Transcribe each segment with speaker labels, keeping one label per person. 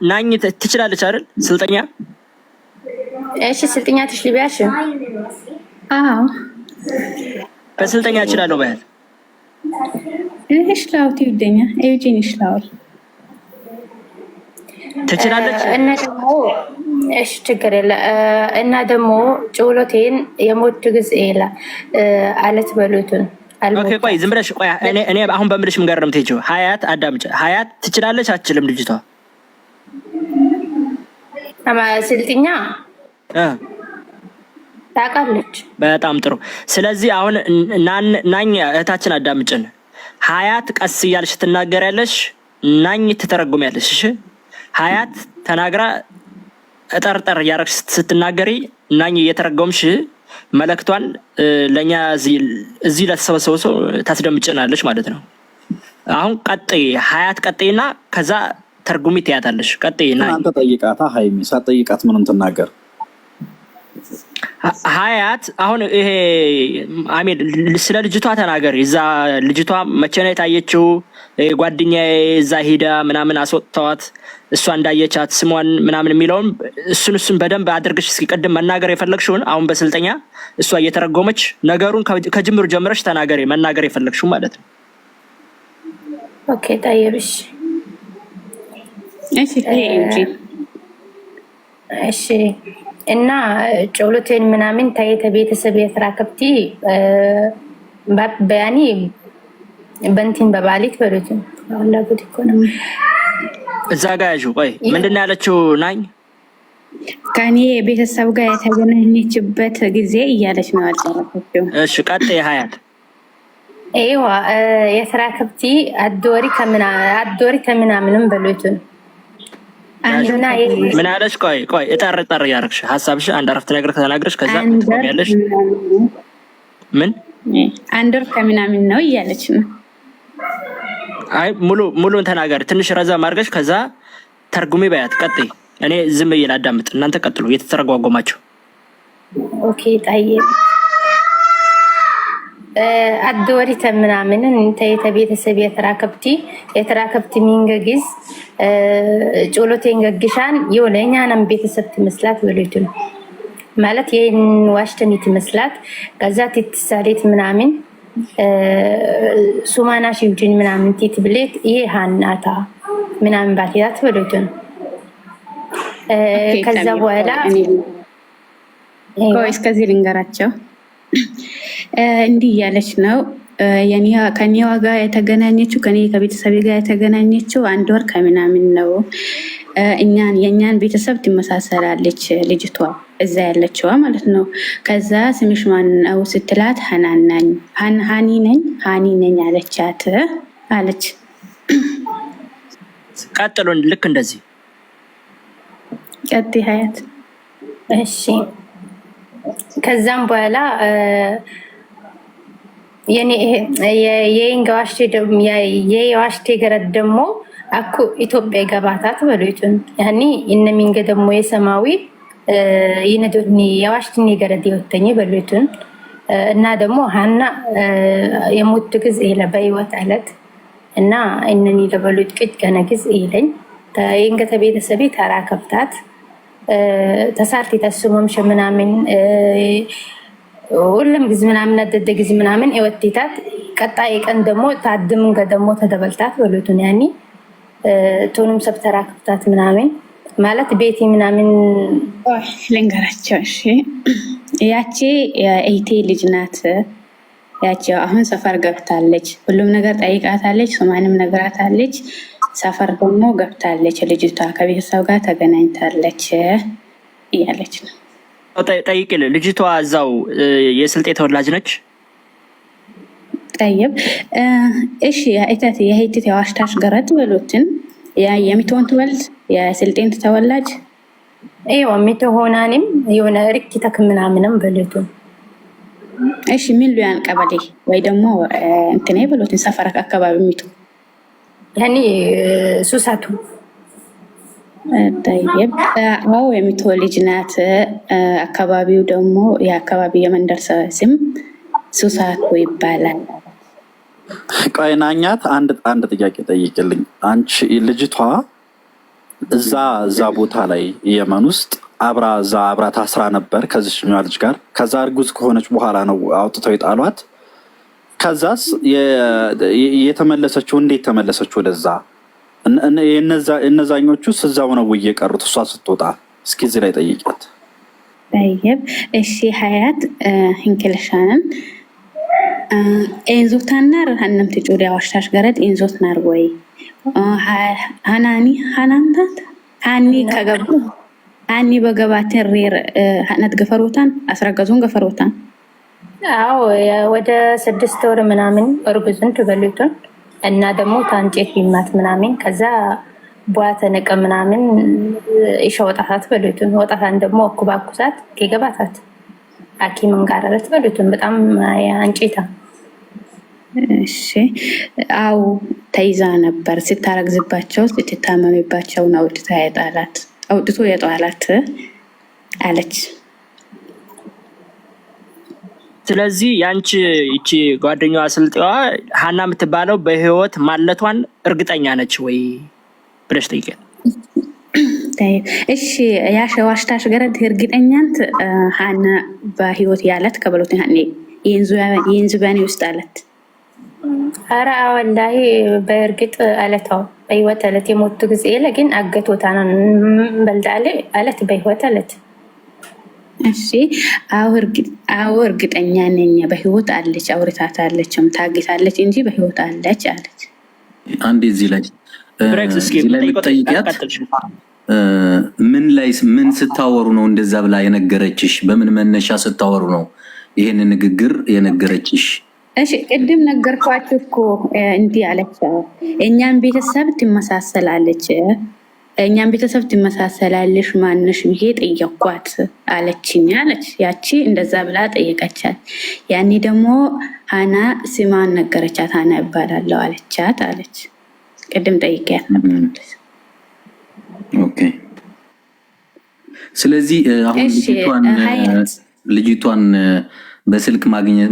Speaker 1: ናኝ ትችላለች አይደል? ስልጠኛ።
Speaker 2: እሺ፣ ስልጥኛ ትሽልቢያሽ?
Speaker 3: አዎ።
Speaker 1: በስልጠኛ እችላለሁ በያት።
Speaker 3: እሽላውት ይውደኛ ኤውጂን ይሽላውል።
Speaker 1: ትችላለች።
Speaker 2: እና ደግሞ እሺ ችግር የለ። እና ደግሞ ጭውሎቴን የሞት ግዝ የለ አለት በሉትን።
Speaker 1: Okay፣ ቆይ ዝም ብለሽ ቆይ። እኔ አሁን በምልሽ ምን ጋር ነው የምትሄጂው? ሀያት አዳምጪ። ሀያት ትችላለች አትችልም? ልጅቷ
Speaker 2: ስልጥኛ ታውቃለች።
Speaker 1: በጣም ጥሩ። ስለዚህ አሁን ናኝ እህታችን አዳምጭን። ሀያት ቀስ እያልሽ ትናገሪያለሽ፣ ናኝ ትተረጉሚያለሽ። እሺ፣ ሀያት ተናግራ እጠርጠር እያደረግሽ ስትናገሪ ናኝ እየተረጎምሽ መልእክቷን ለእኛ እዚህ ለተሰበሰበ ሰው ታስደምጭናለች ማለት ነው። አሁን ቀጥይ ሀያት፣ ቀጥይና ከዛ ተርጉሚ ትያታለሽ። ቀጥይ ናኝ።
Speaker 4: አንተ ጠይቃታ ሀይሚ፣ ሳትጠይቃት ምንም ትናገር።
Speaker 1: ሀያት፣ አሁን ይሄ አሜን ስለ ልጅቷ ተናገሪ። እዛ ልጅቷ መቼ ነው የታየችው? ጓደኛዬ እዛ ሂዳ ምናምን አስወጥተዋት እሷ እንዳየቻት ስሟን ምናምን የሚለውን እሱን በደንብ አድርገሽ እስኪ ቅድም መናገር የፈለግሽውን አሁን በስልጠኛ እሷ እየተረጎመች ነገሩን ከጅምሩ ጀምረሽ ተናገሪ፣ መናገር የፈለግሽው ማለት ነው።
Speaker 2: Okay طيب እሺ።
Speaker 3: እሺ ኤውጂን።
Speaker 2: እሺ፣ እና ጨውሎቴን ምናምን ታየተ ቤተሰብ የተራከብቲ በያኒ በንቲን በባሊት በሉት አሁን እኮ ነው።
Speaker 1: እዛ ጋ ያዥው። ቆይ ምንድን ነው ያለችው? ናኝ።
Speaker 3: ከኔ ቤተሰብ ጋር የተገናኘችበት ጊዜ እያለች ነው፣ አልጨረሰችው።
Speaker 1: እሺ ቀጥይ ሀያት።
Speaker 2: አይዋ የተራከብቲ አዶሪ ከምናምንም በሉትን።
Speaker 1: ምን አለች? ቆይ ቆይ፣ እጠር እጠር እያደረግሽ ሀሳብሽ አንድ አረፍተ ነገር ከተናገረሽ ከዛ ትቆሚያለሽ። ምን?
Speaker 3: አንድ ወር ከምናምን ነው እያለች ነው።
Speaker 1: አይ፣ ሙሉ ሙሉን ተናገር፣ ትንሽ ረዘም አድርገሽ ከዛ ተርጉሚ በያት። ቀጥይ። እኔ ዝም ብዬ ላዳምጥ፣ እናንተ ቀጥሉ እየተተረጓጎማቸው።
Speaker 2: Okay طيب፣ አዶሪ ተምናምንን እንተ ቤተሰብ የተራከብቲ ሚንገግዝ ጮሎቴን ገግሻን የሆነ እኛንም ቤተሰብ ትመስላት በሉት ነው ማለት ይህን ዋሽተን ትመስላት። ከዛ ትትሳሌት ምናምን ሱማና ሽውጅን ምናምን ቲት ብሌት ይሄ ሃናታ ምናምን ባቴታት በሉት ነው። ከዛ በኋላ
Speaker 3: እስከዚህ ልንገራቸው። እንዲህ እያለች ነው፣ ከኔዋ ጋር የተገናኘችው ከኔ ከቤተሰቤ ጋር የተገናኘችው አንድ ወር ከምናምን ነው። እኛን የእኛን ቤተሰብ ትመሳሰላለች ልጅቷ፣ እዛ ያለችዋ ማለት ነው። ከዛ ስምሽ ማን ነው ስትላት ሀናናኝ ሃኒ ነኝ ሃኒ ነኝ አለቻት አለች።
Speaker 1: ቀጥሎ ልክ እንደዚህ።
Speaker 3: ቀጥይ ሀያት።
Speaker 2: እሺ፣ ከዛም በኋላ የዋሽቴ ገረድ ደግሞ አኩ ኢትዮጵያ ገባታት በሉቱን ያኒ እነሚንገ ደግሞ የሰማዊ ይነዶኒ የዋሽትኒ ገረድ ይወተኝ በሉቱን። እና ደግሞ ሀና የሞት ግዝ ይለ በህይወት አለት እና እነኒ ለበሉት ቅጭ ገነ ግዝ ይለኝ የንገተ ቤተሰቤ ተራ ከፍታት ተሳርቲ ተስሞምሽ ምናምን ሁሉም ግዝ ምናምን አደደ ግዝ ምናምን የወቴታት ቀጣይ ቀን ደግሞ ታድምን ደግሞ ተደበልታት በሉቱን ያኒ ቶኑም ሰብ ተራ ከፍታት ምናምን ማለት ቤቲ ምናምን።
Speaker 3: ልንገራቸው። እሺ፣ ያቺ የእህቴ ልጅ ናት። ያቺ አሁን ሰፈር ገብታለች። ሁሉም ነገር ጠይቃታለች። ሶማንም ነግራታለች። ሰፈር ደግሞ ገብታለች። ልጅቷ ከቤተሰብ ጋር ተገናኝታለች እያለች ነው።
Speaker 1: ጠይቅል፣ ልጅቷ እዛው የስልጤ ተወላጅ ነች።
Speaker 3: طيب እሺ፣ የእህተት የሄትት የዋሽታሽ ገረድ በሎትን የሚትሆን ትወልድ የስልጤን ተወላጅ።
Speaker 2: ይዋ የሚትሆናንም የሆነ ርኪተክ ምናምንም በሎትን።
Speaker 3: እሺ፣ ምን ሉያን ቀበሌ ወይ ደግሞ እንትኔ በሎትን ሰፈረክ አካባቢ ሚቱ?
Speaker 2: ያኔ ሱሳቱ።
Speaker 3: ጠይብ፣ አዎ የሚትሆን ልጅ ናት። አካባቢው ደግሞ የአካባቢው የመንደር ስም ሱሳቶ ይባላል።
Speaker 4: ቆይ ናኛት፣ አንድ አንድ ጥያቄ ጠይቅልኝ። አንቺ ልጅቷ እዛ እዛ ቦታ ላይ የመን ውስጥ አብራ እዛ አብራ ታስራ ነበር ከዚችኛዋ ልጅ ጋር። ከዛ እርጉዝ ከሆነች በኋላ ነው አውጥተው የጣሏት። ከዛስ የተመለሰችው እንዴት ተመለሰች ወደዛ? እነዛኞቹስ እዛው ነው እየቀሩት እሷ ስትወጣ? እስኪ እዚህ ላይ ጠይቂያት።
Speaker 3: طيب እሺ ሀያት እንክልሻንን ኤንዞታናር ሀነም ትጩድ ያዋሽታሽ ገረድ ኤንዞትናር ወይ ሃናኒ ሃናንታት ሃኒ ከገቡ ሃኒ በገባትን ሬር ነት ገፈሮታን አስረገዙን ገፈሮታን።
Speaker 2: አዎ ወደ 6 ወር ምናምን እርጉዝን ትበሉትን እና ደግሞ ታንጨት ቢማት ምናምን ከዛ ቧ ተነቀ ምናምን ይሻ ወጣታት በሉትን ወጣታን ደግሞ እኩባኩሳት ከገባታት ሐኪምን ጋር በሉትን በጣም አንጭታ።
Speaker 3: እሺ አው ተይዛ ነበር ስታረግዝባቸው ስትታመምባቸው ነው አውጥታ የጣላት አውጥቶ የጣላት አለች።
Speaker 1: ስለዚህ ያንቺ ይቺ ጓደኛዋ ስልጤዋ ሀና የምትባለው በህይወት ማለቷን እርግጠኛ ነች ወይ ብለሽ ጠይቂያት።
Speaker 3: እሺ ያሸዋሽታሽ ገረድ እርግጠኛንት ሀና በህይወት ያለት ከበሎት ሀኔ የንዙባኔ ውስጥ አለት።
Speaker 2: አረ ወላሂ በእርግጥ አለታው በህይወት አለት የሞቱ ጊዜ የለ ግን አገቶታ ነው በልጣለ አለት በህይወት አለት።
Speaker 3: እሺ አዎ እርግጠኛ ነኝ በህይወት አለች። አውርታታለችም ታግታለች እንጂ በህይወት አለች አለች።
Speaker 5: አንዴ እዚህ ላይ የምጠይቂያት ምን ላይ ምን ስታወሩ ነው እንደዛ ብላ የነገረችሽ? በምን መነሻ ስታወሩ ነው ይሄን ንግግር የነገረችሽ?
Speaker 3: እሺ ቅድም ነገርኳችሁ እኮ እንዲህ አለች። እኛም ቤተሰብ ትመሳሰላለች፣ እኛም ቤተሰብ ትመሳሰላለሽ ማንሽ ብዬ ጠየኳት አለችኝ አለች። ያቺ እንደዛ ብላ ጠየቀቻት። ያኔ ደግሞ ሀና ስማን ነገረቻት። ሀና ይባላለሁ አለቻት አለች። ቅድም ጠይቂያት ነበር።
Speaker 5: Okay። ስለዚህ አሁን ልጅቷን በስልክ ማግኘት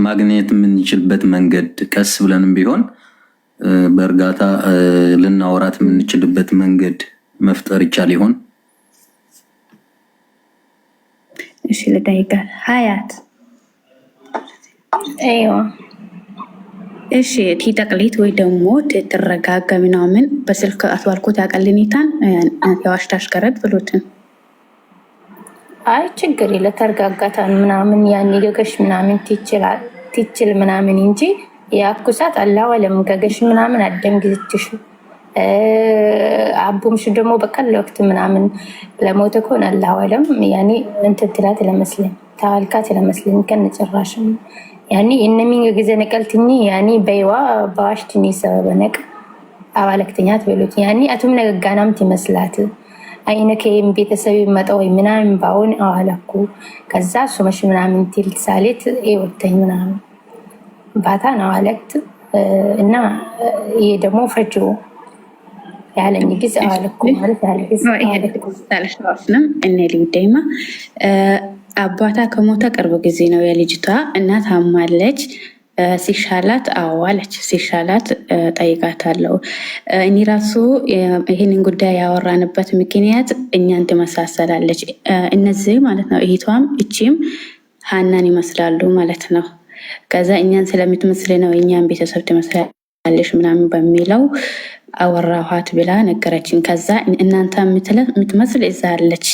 Speaker 5: የምንችልበት መንገድ ቀስ ብለንም ቢሆን በእርጋታ ልናወራት የምንችልበት መንገድ መፍጠር ይቻል ይሆን?
Speaker 3: እሺ ልጠይቃት። ሀያት እሺ ቲጠቅሊት ወይ ደግሞ ትረጋጋ ምናምን በስልክ አትባልኮት ያቀልኒታን የዋሽታሽ ገረድ ብሎትን።
Speaker 2: አይ ችግር የለ ተረጋጋታን ምናምን ያኔ ገገሽ ምናምን ትችል ምናምን እንጂ የአኩሳት አላወለም ገገሽ ምናምን አደም ግዝትሽ አቡምሽ ደግሞ በቀል ወቅት ምናምን ለሞተ ከሆነ አላወለም ያኔ እንትን ትላት ለመስለኝ ታልካት ለመስለኝ ከነጭራሽም ያኔ እነሚን ጊዜ ነቀልትኝ ያኔ በይዋ በዋሽትኒ ሰበበ ነቅ አባለክተኛት በሉት ያኔ አቱም ነገጋናም ትመስላት አይነከይም ቤተሰብ መጠወይ ምናምን ባውን አዋለኩ ከዛ ሱመሽ ምናምን ትል ሳሌት ይወተኝ ምናምን ባታ ነው አለክት እና ይሄ ደግሞ ፈጅ ያለኝ ጊዜ አዋለኩ ማለት ያለ ጊዜ
Speaker 3: እኔ ልጉዳይማ አባታ ከሞተ ቅርብ ጊዜ ነው የልጅቷ እናት አማለች። ሲሻላት አዎ አለች። ሲሻላት ጠይቃታለሁ። እኔ ራሱ ይህንን ጉዳይ ያወራንበት ምክንያት እኛን ትመሳሰላለች እነዚህ ማለት ነው። እህቷም እቺም ሀናን ይመስላሉ ማለት ነው። ከዛ እኛን ስለምትመስል ነው እኛን ቤተሰብ ትመስላለች ምናምን በሚለው አወራኋት ብላ ነገረችን። ከዛ እናንተ የምትመስል እዛ አለች።